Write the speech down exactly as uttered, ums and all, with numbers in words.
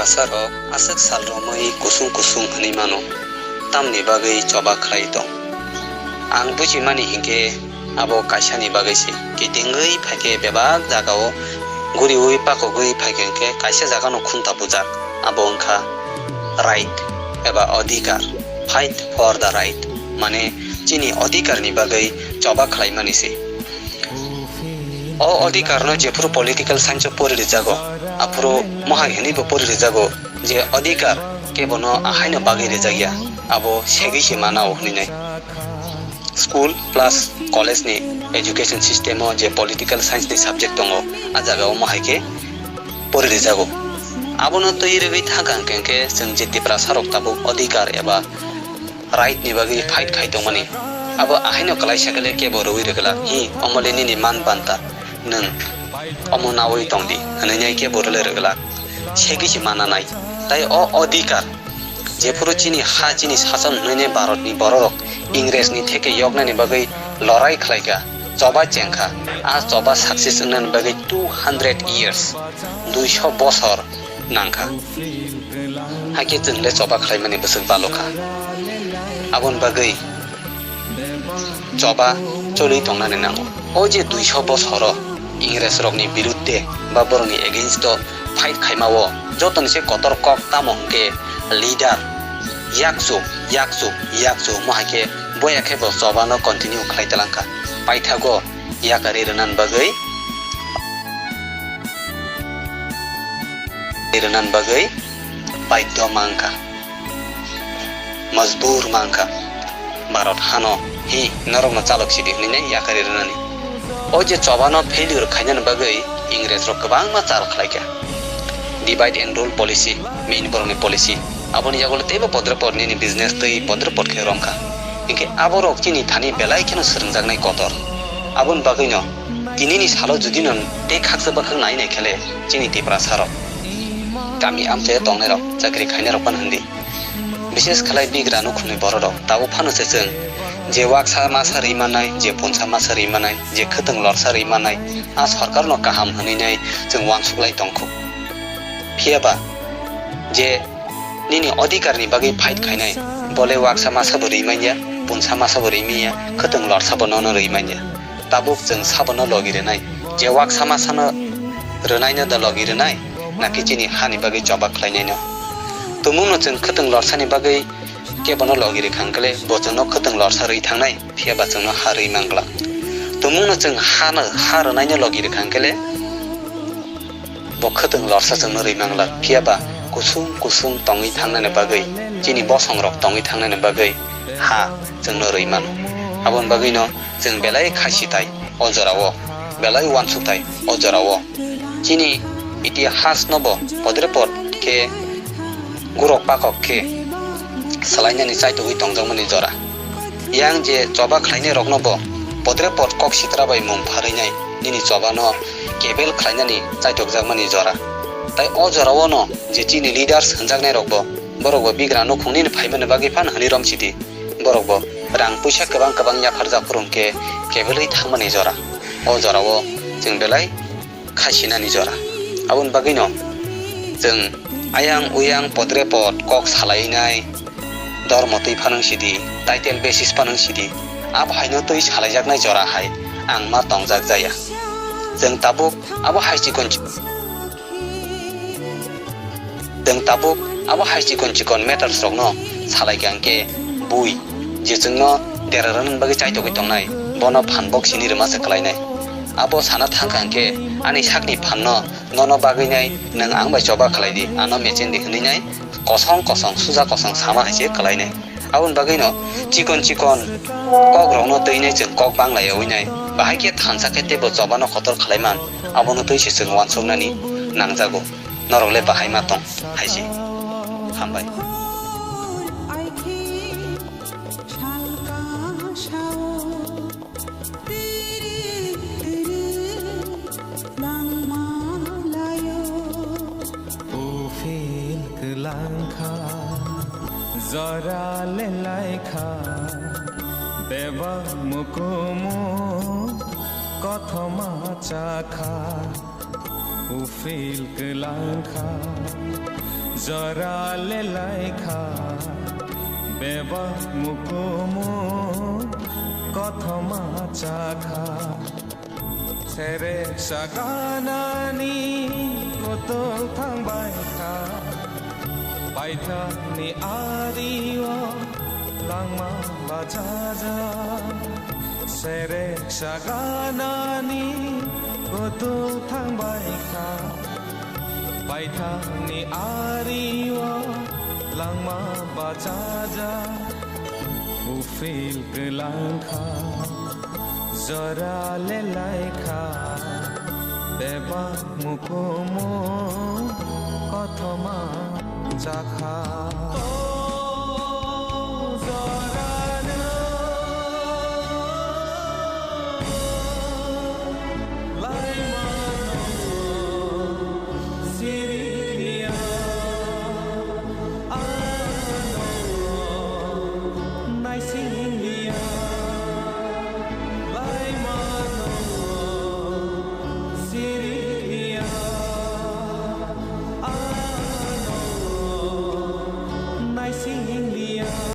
Asarok aswk sal romwi kusung kusung hwnwi mano, tamni bagwi choba khlai tong? Ang bujimani hinkhe abo kaisani bagwi se. Kitingwi phaikhe bebak jagao guriwi pakogwi phaikhe hinkhe kaisa jagano khunta bujak, abo wngkha right eba odhikar, fight for the right, mane chini odhikarni bagwi choba khlaimani se. O odhikarno jephuru political science-o pori rijago, aphuru mohai hwnwibo pori rijago je odhikar kebono ahaino bagwi rijak ya, abo segwi se mana-o hwnwi nai. School plus college-ni education system-o je political science-ni subject tongo, a jagao mohai khe pori rijago. Abono twi rwgwi thangkha hwnkhe, hwnkhe chwng je Tiprasarok tabuk odhikar eba right ni bagwi fight khai tongmani. Abo ahaino kwlaisa khe le kebo rwui rwglak, hi, omo le nini man banta, nwng omo naui tong di, hwnwi nai kebo rwlai rwglak. Segwi se mana nai. Tai o odhikar, jephuru chini ha, chini sason hwnwi nai Bharat ni bororok Ingres ni theke yoknani bagwi lorai khlai kha, choba cheng kha, a choba success wngnani bagwi two hundred years, duiso bosor nang kha. Hakhe chwng le choba khlaimani bwswk balo kha. Aboni bagwi choba choli tongnani nango. O je duiso bosoro Ingres rokni birudde ba borokni against o fight khaima o jotoni se kotor kok tamo hwnkhe leader yakchu, yakchu, yakchu mo hai khe boya khe bo choba no continue khlai talangkha. Paithago yakari rwnan bagwi, rwnan bagwi baidhyo mangkha, majbur mangkha. Bharat hano hi norokno chalok sidi hwnwi nai yakari rwnani. O je chobano failure khainani bagwi Ingres rok kwbangma chal khlaikha. Divide and rule policy, main borokni policy. Aboni yagulo teibo podre pod nini business tei podre pod khe romkha. Hinkhe aborok chini thani belai kheno swrwngjaknai kotor. Aboni bagwino tinini salo judino tei khaksa bwkhak nai nai khele chini Tiprasarok kami amchaio tongnairok, chakri khainairok phano hwndi. Bishes khlai bigra nukhungni bororok tabuk phano se chwng je waksa masa rwi mannai, je punsa masa rwi mannai, je khwtwng lorsa rwi mannai, a sorkarno kaham hwnwi nai chwng uansuk lai tongkhu. Phiyaba je nini odhikarni bagwi fight khainai, bole waksa masabo rwi manya, punsa masabo rwi manya, khwtwng lorsabo nono rwi manya. Tabuk chwng sabono logi rwnai, je waksa masano rwnaino da logi rwnai, naki chini hani bagwi choba khlainaino? Tumungno chwng khwtwng lorsani bagwi kebono logi rwkha hwnkhe le, bo chwngno khwtwng lorsa rwi thangnai, phiyaba chwngno ha rwi manglak. Tumungno chwng hano, ha rwnaino logi rwkha hwnkhe le, bo khwtwng lorsa chwngno rwi manglak, phiyaba kusung kusung tongwi thangnani bagwi, chini bosongrok tongwi thangnani bagwi ha chwngno rwi mano. Aboni bagwino chwng belai khasi tai o jorao, belai uansuk tai o jorao. Chini itihas nobo podre pod khe gurok pakok khe swlainani chaitogwi tongjakmani jora. Yang je choba khlainai rokno bo podre pod kok sitra bai mung pharwi nai nini choba no kebel khlainani chaitokjakmani jora. Tai o jora o no je chini leaders hwnjaknai rok bo, borok bo bigra nukhung nini phaimani bagwi phano hwnwi rom sidi. Borok bo rang puisa kwbang kwbang yapharjak phuru hwnkhe kebelwi thangmani jora. O jora o chwng belai kha sinani jora. Aboni bagwino chwng ayang uyang podre pod kok salainai, dormo twi phanang sidi, title basis phanang sidi, abo haino twi salaijaknai jora hai ang ma tongjak jaya. Chwng tabuk abo hai chikon chi-, chwng tabuk abo hai chikon chikon matters rokno salai kha hwnkhe bui je chwngno dera rwna bagwi chaitogwi tongnai, bono phan bok sini rwma se kwlainai. Abo sana thangkha hwnkhe ani sakni phanno nono bagwi nai, nwng ang bai choba khlai di, ano mechin di hwnwi nai kosong kosong, suja kosong sama hai se kwlainai. Aboni bagwino chikon chikon kok rokno twi nai chwng kok bang lai yawi nai, bahai khe thansa khe teibo choba no kotor khlai man, abono twi se chwng uansuk nani nangjago. Norok le bahai ma tong hai se. Hambai. Uphil kwlangkha, jora lelaikha, bebak mukumu kothoma chakha. Uphil kwlangkha, Jora le laikha, bebak mukumu kothoma chakha. Serek saganani kotul thangbaikha, paithakni ario langma bachajak. Serek saganani kotul thangbaikha, paithakni ario langma bachajak. Uphil kwlangkha, jora le laikha, bebak mukumu kothoma chakha.